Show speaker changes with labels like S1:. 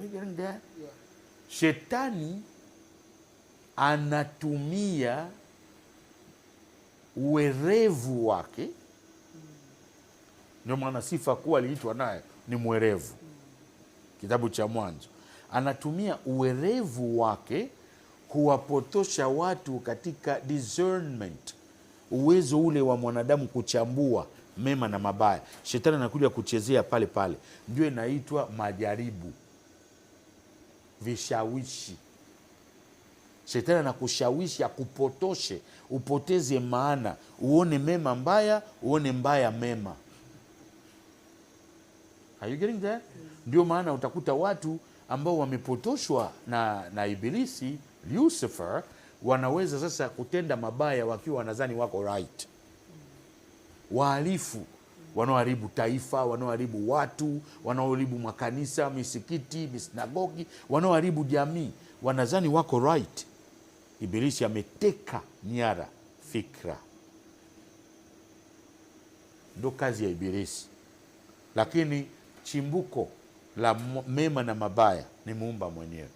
S1: Are you getting there?
S2: Yeah.
S1: Shetani anatumia uwerevu wake, ndio maana sifa kuu aliitwa naye ni mwerevu, kitabu cha Mwanzo. Anatumia uwerevu wake kuwapotosha watu katika discernment, uwezo ule wa mwanadamu kuchambua mema na mabaya. Shetani anakuja kuchezea pale pale, ndio inaitwa majaribu, vishawishi. Shetani anakushawishi akupotoshe, upoteze maana, uone mema mbaya, uone mbaya mema. Are you getting there? Ndio maana utakuta watu ambao wamepotoshwa na Ibilisi Lucifer wanaweza sasa kutenda mabaya wakiwa wanadhani wako right. Wahalifu wanaoharibu taifa, wanaoharibu watu, wanaoharibu makanisa, misikiti, misinagogi, wanaoharibu jamii, wanadhani wako right. Ibilisi ameteka nyara fikra, ndo kazi ya Ibilisi. Lakini chimbuko la mema na mabaya ni muumba mwenyewe.